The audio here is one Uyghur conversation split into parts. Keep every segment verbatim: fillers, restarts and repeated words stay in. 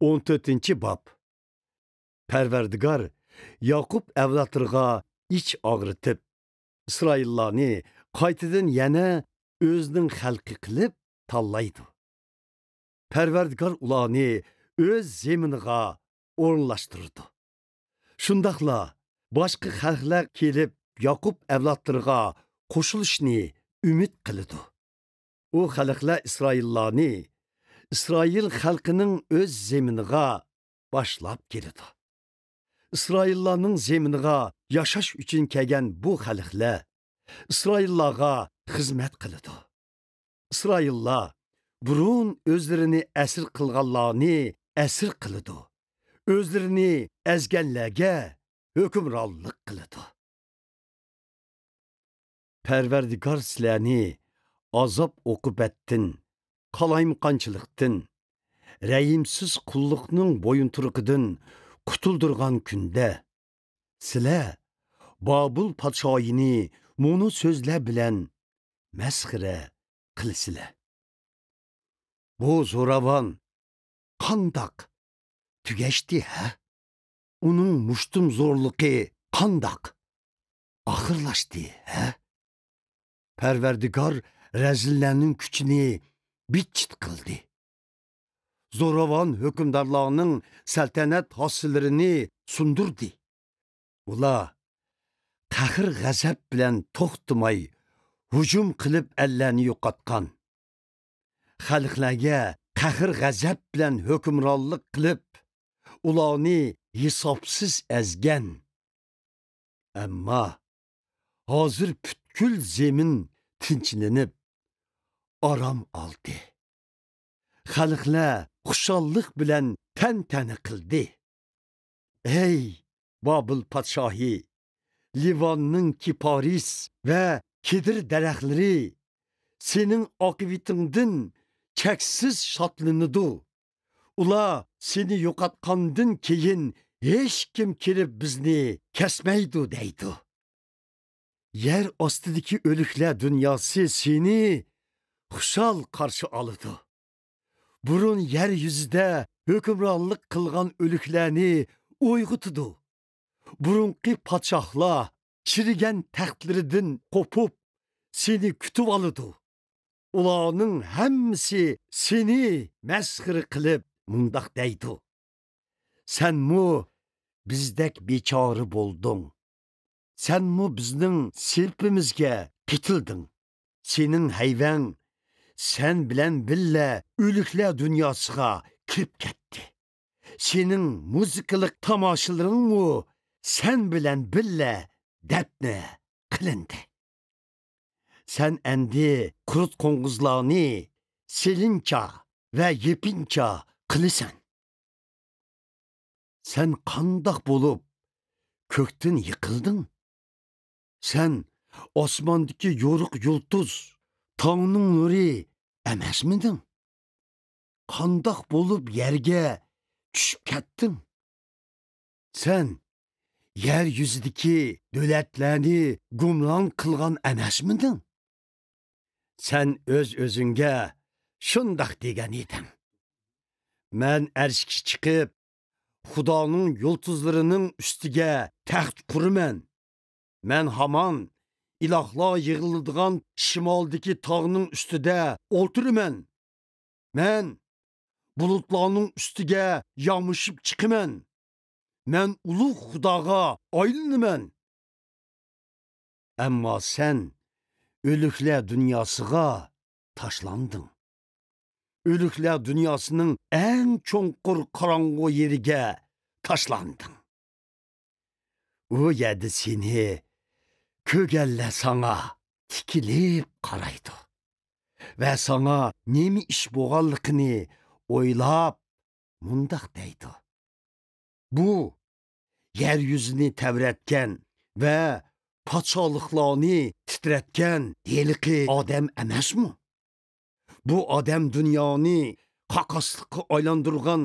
ئون تۆتىنچى باب. پەرۋەردىگار ياقۇپ ئەۋلادلىرىغا ئىچ ئاغرىتىپ، ئىسرائىللارنى قايتىدىن يەنە ئۆزىنىڭ خەلقى قىلىپ تاللايدۇ. پەرۋەردىگار ئۇلارنى ئۆز زېمىنىغا ئورۇنلاشتۇرىدۇ. شۇنداقلا باشقا خەلقلەر كېلىپ ياقۇپ ئەۋلادلىرىغا قوشۇلۇشنى ئۈمىد قىلىدۇ. ئۇ خەلقلەر ئىسرائىللارنى ئىسرائىل خەلقىنىڭ ئۆز زېمىنىغا باشلاپ كېلىدۇ. ئىسرائىللارنىڭ زېمىنىغا ياشاش ئۈچۈن كەلگەن بۇ خەلقلەر ئىسرائىللارغا خىزمەت قىلىدۇ. ئىسرائىللار بۇرۇن ئۆزلىرىنى ئەسىر قىلغانلارنى ئەسىر قىلىدۇ، ئۆزلىرىنى ئەزگەنلەرگە ھۆكۈمرانلىق قىلىدۇ. پەرۋەردىگار سىلەرنى ئازاب-ئوقۇبەتتىن، قالايمىقانچىلىقتىن، رەھىمسىز قۇللۇقنىڭ بويۇنتۇرۇقىدىن قۇتۇلدۇرغان كۈندە، سىلەر بابۇل پادىشاھىنى مۇنۇ سۆزلەر بىلەن مەسخىرە قىلىسىلەر. بۇ زوراۋان قانداق تۈگەشتى، ھە؟ ئۇنىڭ مۇشتۇمزورلۇقى قانداق ئاخىرلاشتى، ھە؟ پەرۋەردىگار رەزىللەرنىڭ كۈچىنى بىت-چىت قىلدى. زوراۋان ھۆكۈمدارلارنىڭ سەلتەنەت ھاسىلىرىنى سۇندۇردى. ئۇلار قەھر-غەزەپ بىلەن توختىماي ھۇجۇم قىلىپ ئەللەرنى يوقاتقان. خەلقلەرگە قەھر-غەزەپ بىلەن ھۆكۈمرانلىق قىلىپ، ئۇلارنى ھېسابسىز ئەزگەن. ئەمما ھازىر پۈتكۈل زېمىن تىنچلىنىپ، ئارام ئالدى. خەلقلەر خۇشاللىق بىلەن تەنتەنە قىلدى. ئەي بابىل پادىشاھى، لىۋاننىڭ كىپارىس ۋە كېدىر دەرەخلىرى سېنىڭ ئاقىۋىتىڭدىن چەكسىز شادلىنىدۇ. ئۇلار سېنى يوقاتقاندىن كېيىن ھېچكىم كېلىپ بىزنى كەسمەيدۇ دەيدۇ. يەر ئاستىدىكى ئۆلۈكلەر دۇنياسى سېنى خۇشال قارشى ئالىدۇ. بۇرۇن يەر يۈزىدە ھۆكۈمرانلىق قىلغان ئۆلۈكلەرنى ئويغىتىدۇ. بۇرۇنقى پادىشاھلار چىرىگەن تەختلىرىدىن قوپۇپ، سېنى كۈتۈۋالىدۇ. ئۇلارنىڭ ھەممىسى سېنى مەسخىرە قىلىپ مۇنداق دەيدۇ: سەنمۇ بىزدەك بىچارە بولدۇڭ. سەنمۇ بىزنىڭ سېلىپىمىزگە قېتىلدىڭ. سېنىڭ ھەيۋەڭ سەن بىلەن بىللە ئۆلۈكلەر دۇنياسىغا كىرىپ كەتتى. سېنىڭ مۇزىكىلىق تاماشىلىرىڭمۇ سەن بىلەن بىللە دەپنە قىلىندى. سەن ئەمدى قۇرت قوڭغۇزلارنى سېلىنچا ۋە يېپىنچا قىلىسەن. سەن قانداق بولۇپ كۆكتىن يىقىلدىڭ؟ سەن ئاسماندىكى يورۇق يۇلتۇز، تاڭنىڭ نۇرى ئەمەسمىدىڭ؟ قانداق بولۇپ يەرگە چۈشۈپ كەتتىڭ؟ سەن يەر يۈزىدىكى دۆلەتلەرنى گۇمران قىلغان ئەمەسمىدىڭ؟ سەن ئۆز-ئۆزۈڭگە شۇنداق دېگەن ئىدىڭ: مەن ئەرشكە چىقىپ، خۇدانىڭ يۇلتۇزلىرىنىڭ ئۈستىگە تەخت قۇرىمەن. مەن ھامان ئىلاھلار يىغىلىدىغان شىمالدىكى تاغنىڭ ئۈستىدە ئولتۇرىمەن. مەن بۇلۇتلارنىڭ ئۈستىگە يامىشىپ چىقىمەن. مەن ئۇلۇغ خۇداغا ئايلىنىمەن. ئەمما سەن ئۆلۈكلەر دۇنياسىغا تاشلاندىڭ. ئۆلۈكلەر دۇنياسىنىڭ ئەڭ چوڭقۇر قاراڭغۇ يېرىگە تاشلاندىڭ. ئۇ يەردە سېنى كۆرگەنلەر ساڭا تىكىلىپ قارايدۇ ۋە ساڭا نېمە ئىش بولغانلىقىنى ئويلاپ، مۇنداق دەيدۇ: بۇ يەر يۈزىنى تەۋرەتكەن ۋە پادىشاھلىقلارنى تىترەتكەن ھېلىقى ئادەم ئەمەسمۇ؟ بۇ ئادەم دۇنيانى قاقاسلىققا ئايلاندۇرغان،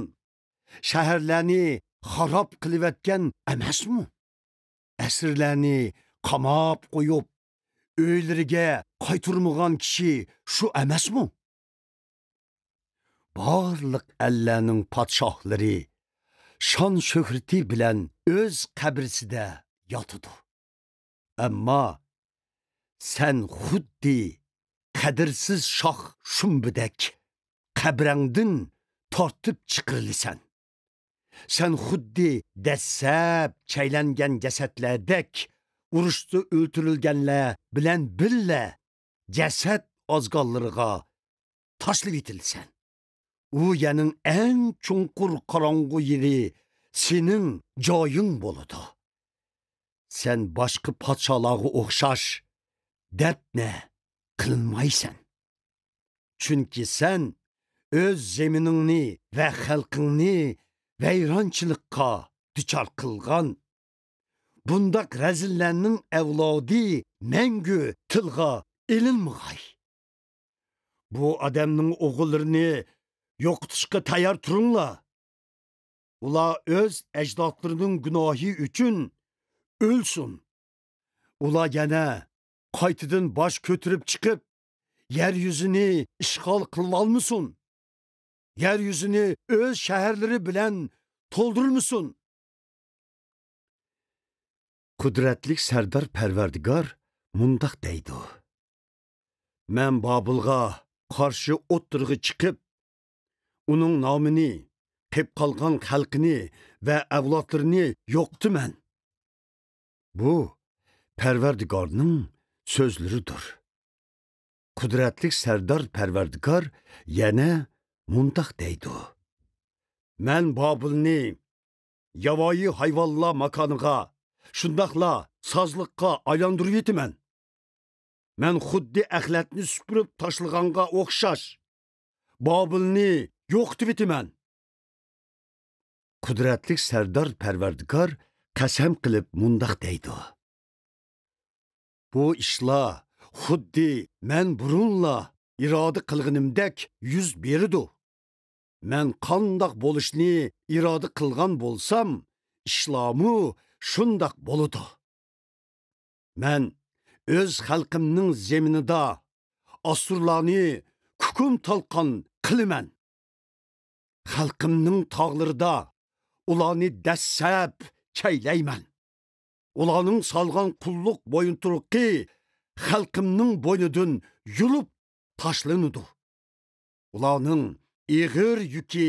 شەھەرلەرنى خاراب قىلىۋەتكەن ئەمەسمۇ؟ ئەسىرلەرنى قاماپ قويۇپ، ئۆيلىرىگە قايتۇرمىغان كىشى شۇ ئەمەسمۇ؟ بارلىق ئەللەرنىڭ پادىشاھلىرى شان-شۆھرىتى بىلەن ئۆز قەبرىسىدە ياتىدۇ. ئەمما سەن خۇددى قەدىرسىز شاخ شۇمبىدەك قەبرەڭدىن تارتىپ چىقىرىلىسەن. سەن خۇددى دەسسەپ چەيلەنگەن جەسەتلەردەك ئۇرۇشتا ئۆلتۈرۈلگەنلەر بىلەن بىللە جەسەت ئازگاللىرىغا تاشلىۋېتىلىسەن. ئۇ يەرنىڭ ئەڭ چوڭقۇر قاراڭغۇ يېرى سېنىڭ جايىڭ بولىدۇ. سەن باشقا پادىشاھلارغا ئوخشاش دەپنە قىلمايسەن. چۈنكى سەن ئۆز زېمىنىڭنى ۋە خەلقىڭنى ۋەيرانچىلىققا دۇچار قىلغان بۇنداق رەزىللەرنىڭ ئەۋلادى مەڭگۈ تىلغا ئېلىنمىغاي. بۇ ئادەمنىڭ ئوغۇللىرىنى يوقىتىشقا تەييار تۇرۇڭلار. ئۇلار ئۆز ئەجدادلىرىنىڭ گۇناھى ئۈچۈن ئۆلسۇن. ئۇلار يەنە قايتىدىن باش كۆتۈرۈپ چىقىپ، يەر يۈزىنى ئىشغال قىلىۋالمىسۇن. يەر يۈزىنى ئۆز شەھەرلىرى بىلەن تولدۇرمىسۇن. قۇدرەتلىك سەردار پەرۋەردىگار مۇنداق دەيدۇ: مەن بابىلغا قارشى ئوتتۇرىغا چىقىپ، ئۇنىڭ نامىنى، قېپ قالغان خەلقىنى ۋە ئەۋلادلىرىنى يوقىتىمەن. بۇ پەرۋەردىگارنىڭ سۆزلىرىدۇر. قۇدرەتلىك سەردار پەرۋەردىگار يەنە مۇنداق دەيدۇ: مەن بابىلنى ياۋايى ھايۋانلار ماكانىغا، شۇنداقلا سازلىققا ئايلاندۇرۇۋېتىمەن. مەن خۇددى ئەخلەتنى سۈپۈرۈپ تاشلىغانغا ئوخشاش، بابىلنى يوقىتىۋېتىمەن. قۇدرەتلىك سەردار پەرۋەردىگار قەسەم قىلىپ مۇنداق دەيدۇ: بۇ ئىشلار خۇددى مەن بۇرۇنلا ئىرادە قىلغىنىمدەك يۈز بېرىدۇ. مەن قانداق بولۇشنى ئىرادە قىلغان بولسام، ئىشلارمۇ شۇنداق بولىدۇ. مەن ئۆز خەلقىمنىڭ زېمىنىدا ئاسسۇرلارنى كۇكۇم تالقان قىلىمەن. خەلقىمنىڭ تاغلىرىدا ئۇلارنى دەسسەپ چەيلەيمەن. ئۇلارنىڭ سالغان قۇللۇق بويۇنتۇرۇقى خەلقىمنىڭ بوينىدىن يۇلۇپ تاشلىنىدۇ. ئۇلارنىڭ ئېغىر يۈكى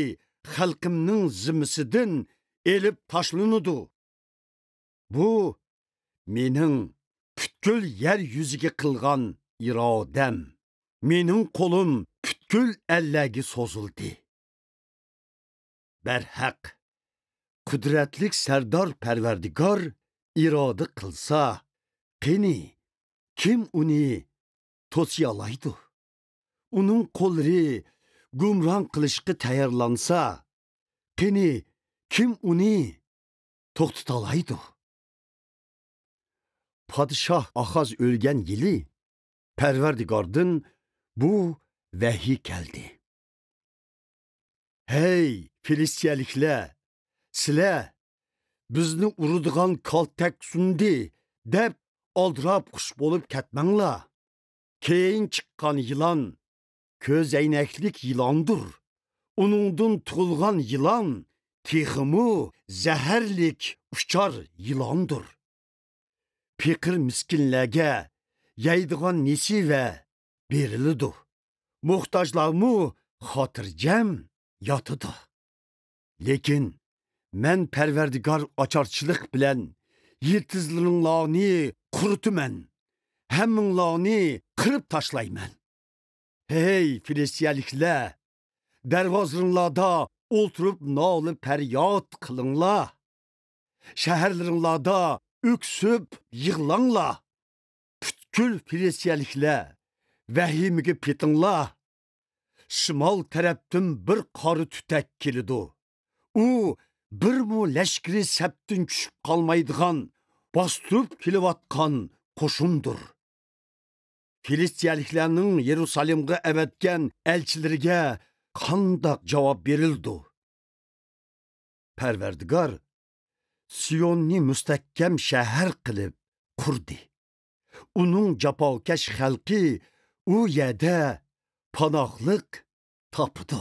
خەلقىمنىڭ زىممىسىدىن ئېلىپ تاشلىنىدۇ. بۇ مېنىڭ پۈتكۈل يەر يۈزىگە قىلغان ئىرادەم. مېنىڭ قولۇم پۈتكۈل ئەللەرگە سوزۇلدى. بەرھەق، قۇدرەتلىك سەردار پەرۋەردىگار ئىرادە قىلسا، قېنى، كىم ئۇنى توسىيالايدۇ؟ ئۇنىڭ قوللىرى گۇمران قىلىشقا تەييارلانسا، قېنى، كىم ئۇنى توختىتالايدۇ؟ پادىشاھ ئاخاز ئۆلگەن يىلى پەرۋەردىگاردىن بۇ ۋەھىي كەلدى: ھەي، فىلىستىيەلىكلەر، سىلەر بىزنى ئۇرىدىغان كالتەك سۇندى دەپ ئالدىراپ خۇش بولۇپ كەتمەڭلار. كېيىن چىققان يىلان كۆزەينەكلىك يىلاندۇر. ئۇنىڭدىن تۇغۇلغان يىلان تېخىمۇ زەھەرلىك ئۇچار يىلاندۇر. پېقىر مىسكىنلەرگە يەيدىغان نېسىۋە بېرىلىدۇ. موھتاجلارمۇ خاتىرجەم ياتىدۇ. لېكىن مەن پەرۋەردىگار ئاچارچىلىق بىلەن يىلتىزلىرىڭلارنى قۇرۇتىمەن، ھەممىڭلارنى قىرىپ تاشلايمەن. ھەي، فىلىستىيەلىكلەر، دەرۋازىلىرىڭلاردا ئولتۇرۇپ نالە-پەرياد قىلىڭلار. شەھەرلىرىڭلاردا ئۆكسۈپ يىغلاڭلار. پۈتكۈل فىلىستىيەلىكلەر، ۋەھىمىگە پېتىڭلار. شىمال تەرەپتىن بىر قارا تۈتەك كېلىدۇ. ئۇ بىرمۇ لەشكىرى سەپتىن چۈشۈپ قالمايدىغان، باستۇرۇپ كېلىۋاتقان قوشۇندۇر. فىلىستىيەلىكلەرنىڭ يېرۇسالېمغا ئەۋەتكەن ئەلچىلىرىگە قانداق جاۋاب بېرىلىدۇ؟ پەرۋەردىگار سىيوننى مۇستەھكەم شەھەر قىلىپ قۇردى. ئۇنىڭ جاپاكەش خەلقى ئۇ يەردە پاناھلىق تاپىدۇ.